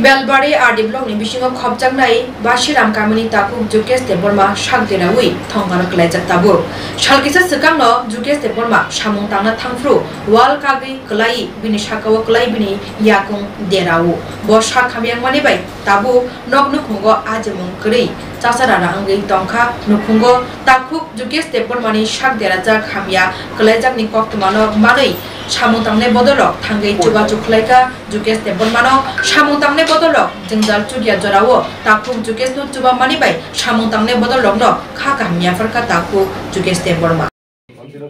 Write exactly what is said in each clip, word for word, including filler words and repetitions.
Belbari R D block ni bisingo khopjaknai Basiram kamini takhuk Jukesh Debbarma sak derawi thongkano kwlaijak tabuk. Sal kisa swkangno Jukesh Debbarma samung tangna thangphru wall kagwi kwlai bini sakao kwlai bini yakung derao. Bo sak hamyangmani bai tabuk nok nukhungo ajimung kwrwi chasa rana wngwi tongkha. Nukhungo takhuk Jukesh Debbarmani sak derajak hamya kwlaijakni koktwmano manwi samung tangnai bodolrok thangwi chubachu khlaikha. Jukesh Debbarmano samung tangnai bodolrok jwngjal chukya jorao takhuk Jukeshno chubamani bai samung tangnai bodolrokno kha kaham yapharkha takhuk Jukesh Debbarma.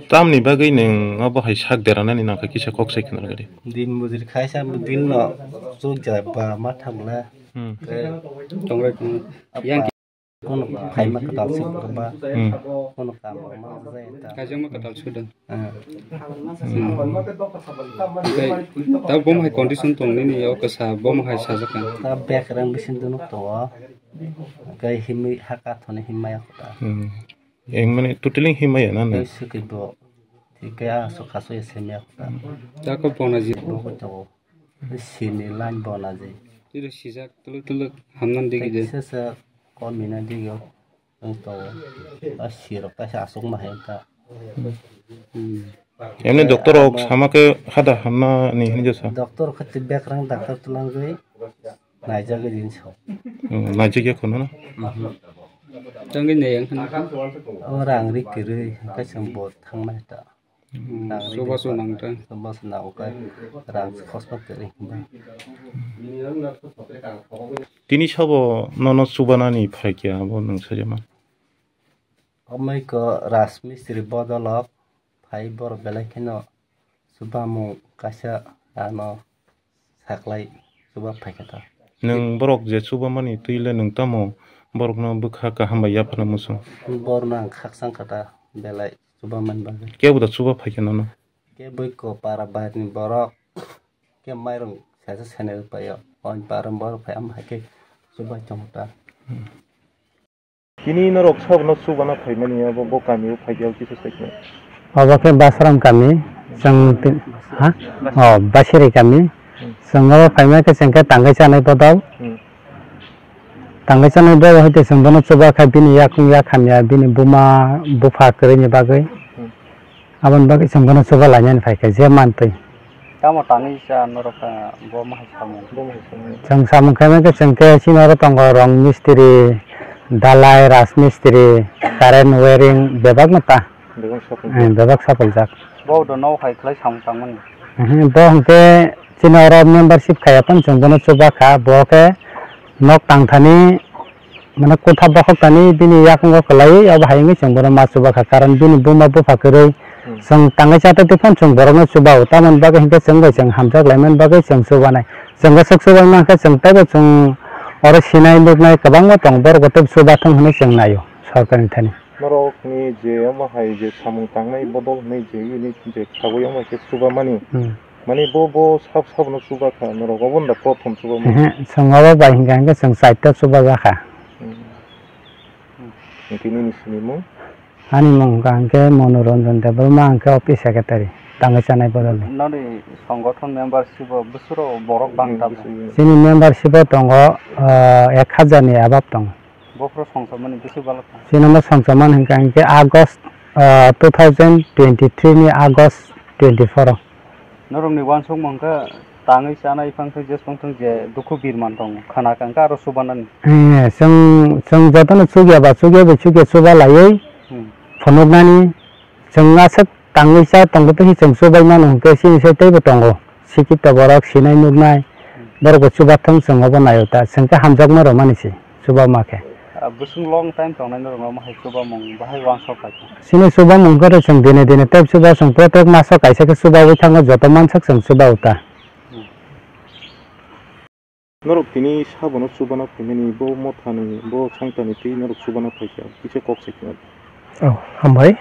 Tamni bagwi nwng obo hai sak deranani nangkha kisa kok sai khna rwdi. Din mujri khaisa din no chukjak ba ma thamla. Hmm. Tei tongrai tong. Yang Kono phaima kwtal se kwrwngma, hmm, kono kaam rwma jaya ta. Kaijakma kwtal sudon. Ah. Hmm. Tei ta bomo hai condition tong nini o kwsa bomo hai sajak kha. Ta bekrang bising dunu to. Kai himwi haka thoni himma ya kota. Hmm. Eng mane totally himma ya na na. Tei swkwi bo. Tei kaya so kaso ya semya kota. Ta ko bona ji. Bo ko to. Sini line bona ji. Tiro sijak tuluk tuluk hamnan digi de. Tei kisa sa Komina digyo wng tongo. A sirok kaisa aswk ma hai wngkha. Hmm. Emni doctor rok sama khe hada hamna ni hinwi sa. Doctor khe tei bekrang doctor twlangwi naijagwi din sa. Hmm, naijak ya khono na? Mhm. Tangwi nai ang khana. O rang ri kwrwi kaisa bo thangma ta. Hmm, chubachu nang ta. Chubachu nang khe rang khosma kwrwi hwnba. Tini sabo nono chubanani phaikya abo nwng sajama? Amai ko Rajmistri bodolok phai borok belai kheno chubamung kaisa ano saklai chuba phaikha ta. Nwng borok je chubamani twi le nwng tamo borokno bwkha kaham bai yapharna muchung? Borokno ang khakchang kha ta belai chubamani bagwi. Kebo da chuba phaikha nono? Keboi ko para bairni borok ke mairung saisa senai rwpaio. Oni para borok phai am hai khe chubai tongo ta. Tini norok sabono chubana phaimani abo bo kamio phaikhe kisa saikhe. Obo khe Basram kami, chwng tin-, ha? Oh, Basiri kami. Hmm. Chwng oro phaima khe chwng khe tangwi chanai bodol. Hmm. Tangwi chanai bodol hai khe chwng bono chuba kha bini yakung yak hamya bini buma bupha kwrwini bagwi. Hmm. Aboni bagwi chwng bono chuba lainani phaikha je mantwi. Tamo tangwi cha norok, ah, bo ma hai samung? Bo ma hai samung. Chwng samung khaimani khe chwng khe chini oro tongo rong mistri, dalai, rajmistri, current wiring bebak no ta. Bebak sapul. Eh, bebak sapuljak. Bo do nok hai khlai samung tangmani? Mhm, bo hwnkhe chini oro membership khaiya phano chwng bono chuba kha, bo khe nok tangthani Mane kotha bokhok tani bini yakungo kwlaiwi abo hai wngwi chwng bono ma chuba kha, karon bini buma bupha kwrwi. Hmm. Chwng tangwi cha tei phano chwng borokno chuba-o, tamoni bagwi hinkhe chwng bai chwng hamjak laimani bagwi chwng chubanai. Chwng aswk chubai mankhe chwng teibo chwng oro sinai nuknai kwbangma tongo, borok bo teibo chubathung hwnwi chwng naio sorkarni thani. Norokni je omo hai je samung tangnai bodol hwnwi je unit je khagwi omo khe chubamani. Hmm. Mani bo, bo sab, sabno chuba kha, norok obo da prothom chuba mani. Ehe, chwng obo bai hinkha hinkhe chwng chaita chuba jakha. Hmm. Hinkhe nini sinimung? Ani mung hwnkha hinkhe Monoranjan Debbarma, ang khe office secretary, tangwi chanai bodolni. Noni songothon membership o bwswro borok bang Hmm, tabuk? Bwswro. Chini membership o tongo, ah, ek hajar ni above tongo. Bophro songchomani bwswk balok kha? Chini omo songchomani hinkha hinkhe August, ah, two thousand twenty-three ni August twenty-four o. Norokni uansukma hwnkhe tangwi chanai phang thang jeswng thang je dukhu birman tong khana kha hwnkhe aro chubanani. Eh, chwng, chwng jotono chukya ba chukya bai chukya chuba laiwi Hmm. phunuknani chwng aswk tangwi cha tongbo tei chwng chubai mano hwnkhe chini sai teibo tongo. Sikito borok sinai nuknai, borok bo chubathung chwng obo naio ta, chwng khe hamjakma rwmani se, chubama khe. Ah, bwswk long time tongnai norok omo hai chubamung bahai uansuk kha khe? Chini chubamung khe chwng dine dine tei chuba chwng protek maso kaisa khe chubaui thango, joto mansak chwng chuba-o ta. Hmm. Norok tini sabono chubana phaimani, bo mothani, bo songtani twi norok chubana phaikha, kisa kok sai khna. Oh, hambai.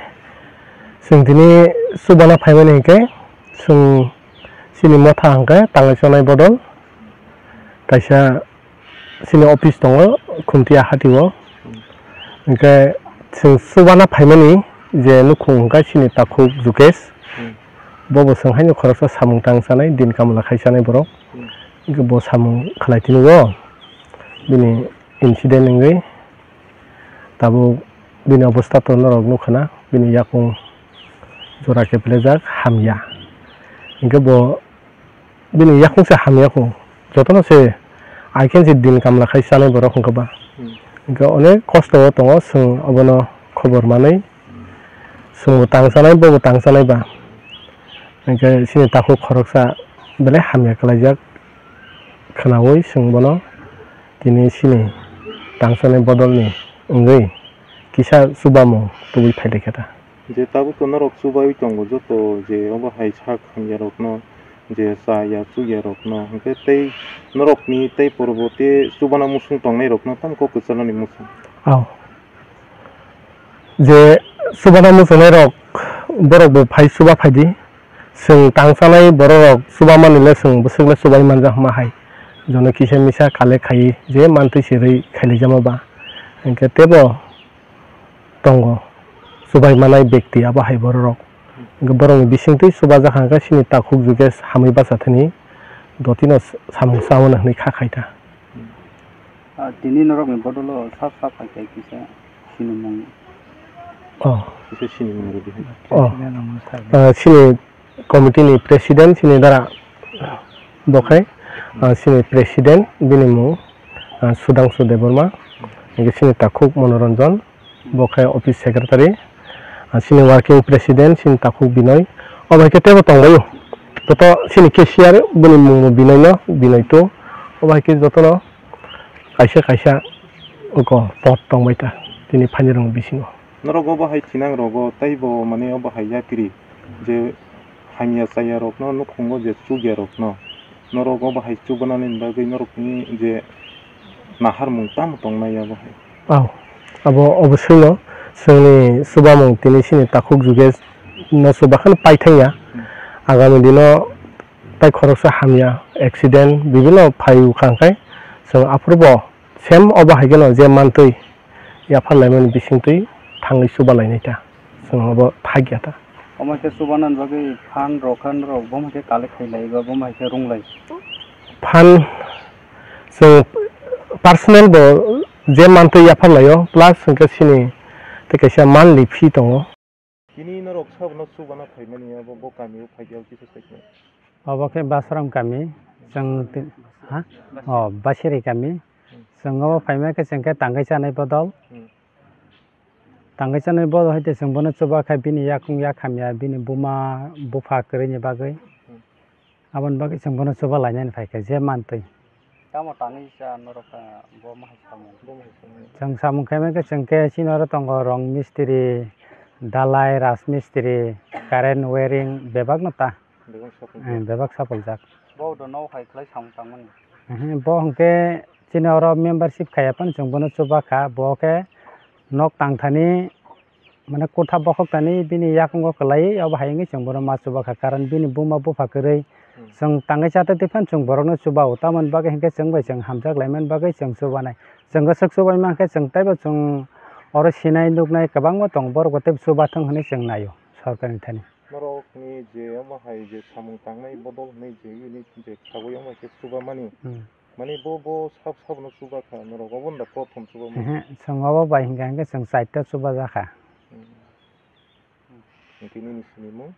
Chwng tini chubana phaimani hinkhe, chwng chini motha hwnkhe tangwi chonai bodol kaisa chini office tongo, Khuntia Hati o. Hinkhe chwng chubana phaimani je nukhung hwnkhe chini takhuk Jukesh. Hmm. Bobo chwng haino khoroksa samung tang chanai, din kamla khai chanai borok. Hmm. Hwnkhe bo samung khlai tini o bini incident wngwi tabuk bini obostha to norok nukha na, bini yakung jora khe pelaijak hamya. Hwnkhe bo bini yakung se hamya kho, jotono se I can se din kamla khai chanai borok hwnkhe ba. Hmm. Hwnkhe onek kosto o tongo, chwng obono khobor manwi chwngbo tang chanai, bobo tang chanai ba. Hwnkhe chini takhuk khoroksa belai hamya khlaijak khwnaui chwng bono tini chini tang chanai bodolni wngwi kisa chubamung tubui phailaikha ta. Je tabuk to norok chubai tongo joto je obo hai sak hamya rokno, je cha ya chu ya rokno, hwnkhe tei norokni tei porbo tei chubana muchung tongnai rokno tamo kok kwchalnani muchung. Oh. Je chubana muchungnai rok borok bo phai chuba phaidi. Chwng tang chanai borok rok chubamani le chwng bwswk le chubai manjak ma hai. Jono kisa misa collect khai je mantwi sirwi khailijama ba. Hwnkhe tebo tongo, chubai manai bekti abo hai bororok. Hwnkhe borokni bisingtwi chubajak hwnkhe chini takhuk juge hamwi bacha thani dotino samung chaui hwnwi kha khai ta. Ah, tini norokni bodolo sab sab hai khe kisa sinimung. Oh. Kisa sinimung rwdi hai. Oh. Ah, chini committee ni president chini dara bo khai, ah, chini president bini mung, ah, Sudhangshu Debbarma, hwnkhe chini takhuk Monoranjan, bo khai office secretary, ah, chini working president chini takhuk Binoy, obo hai khe teibo tongbaio, joto chini cashier bini mung bo Binoy no, Binoy two, obo hai khe jotono kaisa kaisa oko pod tongbai ta tini phaini rok bisingo. Norok obo hai thinang rogo teibo mane obo hai yapiri je hamya chaya rokno nukhungo je chukya rokno norok obo hai chubanani bagwi norokni je naharmung tamo tongnai abo hai. Au, abo oboswino chwngni chubamung tini chini takhuk juge no chubakheno paithangya. Hmm. Agami dino tai khoroksa hamya accident bibino phai wngkha hwnkhe chwng aphuru bo same obo hai kheno je mantwi yaphar laimani bisingtwi thangwi chuba lainai ta. Chwng obo thakya ta. Omo khe chubanani bagwi phan rok khan rok bo hai khe collect khai lai ba bo hai khe rung lai. Phan chwng personal bo je mantwi yaphar laio plus hwnkhe chini tei kaisa monthly fee tongo. Tini norok sabono chubana phaimani abo bo kami o phaikhe o kisa sai khe. Obo khe Basram kami, chwng ti-, ha? O, Basiri kami. Hmm. Chwng obo phaima khe chwng khe tangwi chanai bodol. Hmm. Tangwi chanai bodol hai tei chwng bono chuba kha bini yakung yak hamya bini buma bupha kwrwini bagwi. Hmm. Aboni bagwi chwng bono chuba lainani phai kha je mantwi. Tamo tangwi cha norok, ah, bo ma hai samung? Bo ma hai samung. Chwng samung khaima khe chwng khe chini oro tongo rong mistri, dalai, raj mistri, current, wiring bebak no ta. Bebak sapul. Eh, jak. Bebak sapul jak. Bo do no hai khlai samung tangmani. Eh, bo hwnkhe chini oro membership khaiya phano chwng bono chuba kha. Bo khe nok tangthani mane kotha bokhok tani bini yakungo kwlaiwi obo hai wngwi chwng bono ma chuba kha, karon bini buma bupha kwrwi. Hmm. Chwng tangwi cha tei phano chwng borokno chuba-o, tamoni bagwi hwnkhe chwng bai chwng hamjak laimani bagwi chwng chubanai. Chwng kwchwk chubai mankhe chwng teibo chwng oro sinai nuknai kwbangma tongo, borok bo teibo chubathwng hwnwi chwng naio sorkarni thani. Norokni je omo hai je samung tangnai bodol hwnwi je unit je khagwi omo hai khe chubamani. Hmm. Mani bo, bo sab, sabno chuba kha, norok obo da prothom chuba mani. Ehe, chwng obo bai hwnkha hwnkhe chwng chaita chuba jakha. Hmm. Hwnkhe nini sinimung?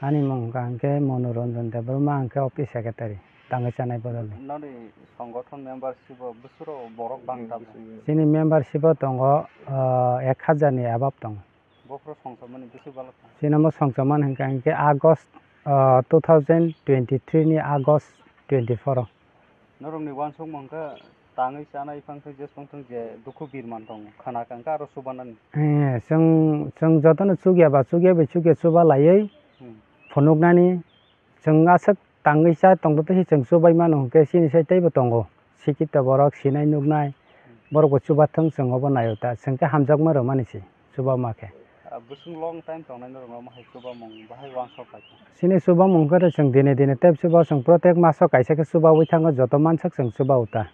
Ani mung hwnkha hwnkhe Monoranjan Debbarma, hwnkhe office secretary, tangwi chanai bodolni. Noni songothon membership o bwswro borok bangta bo? Chini membership o tongo, ah, ek hajar ni above tongo. Bokhro songchomani bwswk balok kha? Chini omo songchomani hwnkha hwnkhe August, ah, two thousand twenty-three ni August twenty-four o. Norokni uansukmung khe tangwi chanai phang thang jesong thang je dukhu birman tongo khana kha hwnkhe aro chubanani. Eh, chwng, chwng jotono chukya ba chukya bai chukya chuba laiwi Hmm. phunuknani chwng aswk tangwi cha tongthoto se chwng chubai mano hwnkhe chini sai teibo tongo. Sikito borok sinai nuknai, borok bo chubathwng chwng obo naio ta, chwng khe hamjakma rwmani se, chubama khe. Ah, bwswk long time tongnai norok omo hai chubamung bahai uansuk kha khe? Chini chubamung khe chwng dine dine tei chuba chwng protek maso kaisa khe chubaui thango, joto mansak chwng chuba-o ta.